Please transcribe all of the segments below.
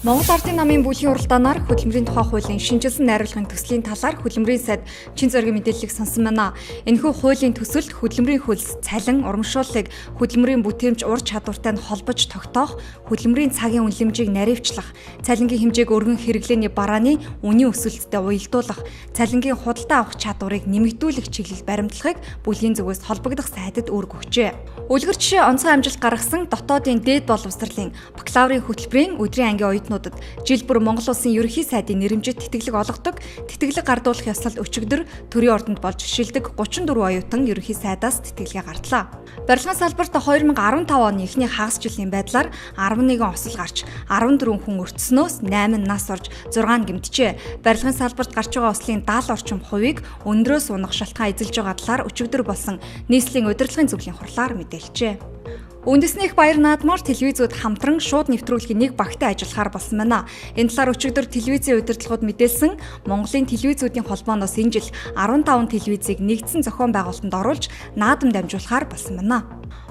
Монгол Ардын намын бүлгийн уралдаанаар хөдөлмөрийн тухай хуулийн шинэчилсэн найруулгын төслийн талаар хөдөлмөрийн сайд чин зоригийн мэдээллийг сонсон байна. Энэхүү хуулийн төсөлд хөдөлмөрийн хөлс, цалин, урамшууллыг хөдөлмөрийн бүтээмж ур чадвартай нь холбож тогтоох, хөдөлмөрийн цагийн үнэлэмжийг наривчлах, цалингийн хэмжээг өргөн хэрэглээний барааны үнийн өсөлттэй уялдуулах, цалингийн худалдаа авах чадварыг нэмэгдүүлэх чиглэл баримтлахыг бүлгийн зүгээс холбогдох сайдад үүрэг өгчээ. Үлгэр жишээ онцгой амжилт гаргасан дотоодын дээд боловсролын бакалаврын хөтөлбөрийн өдрийн ангийн оюутнуудад жил бүр Монгол Улсын ерөнхий сайдын нэрэмжит тэтгэлэг олгодог, тэтгэлэг гардуулах ёслол өчигдөр төрийн ордонд болж шилдэг 34 оюутан ерөнхий сайдаас тэтгэлгээ гардлаа. Барилгын салбарт 2015 оны эхний хагас жилийн байдлаар 11 осол гарч 14 хүн өртснөөс 8 нас орж 6 нь гэмтжээ. Барилгын салбарт гарч байгаа ослын 70 орчим хувийг өндрөөс унах шалтгаан эзэлж байгаа талаар өчигдөр болсон нийслэлийн удирдлагын зөвлөлийн хурлаар мэдээлжээ. Үндэсний их баяр наадмаар телевизүүд хамтран шууд нэвтрүүлгийн нэг багтай ажиллахаар болсон байна. Энэ талаар өчигдөр телевизийн удирдлагууд мэдээлсэн. Монголын телевизүүдийн холбооноос энэ жил 15 телевизийг нэгдсэн зохион байгуулалтанд оруулж наадам дамжуулахаар болсон байна.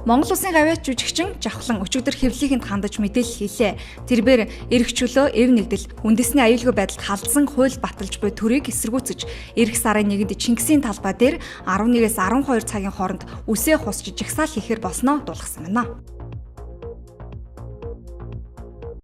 Монгол Улсын гавьяат жүжигчин Жавхлан өчигдөр хэвлэлийнхэнд хандаж мэдээлэл хийлээ. Тэрбээр эрх чөлөө, эв нэгдэл, үндэсний аюулгүй байдалд халдсан хууль баталж буй төрийг эсэргүүцэж ирэх сарын 1-нд Чингисийн талбай дээр 11-ээс 12 цагийн хооронд үсээ хусч жагсаал хийхээр болсноо дуулгасан байна.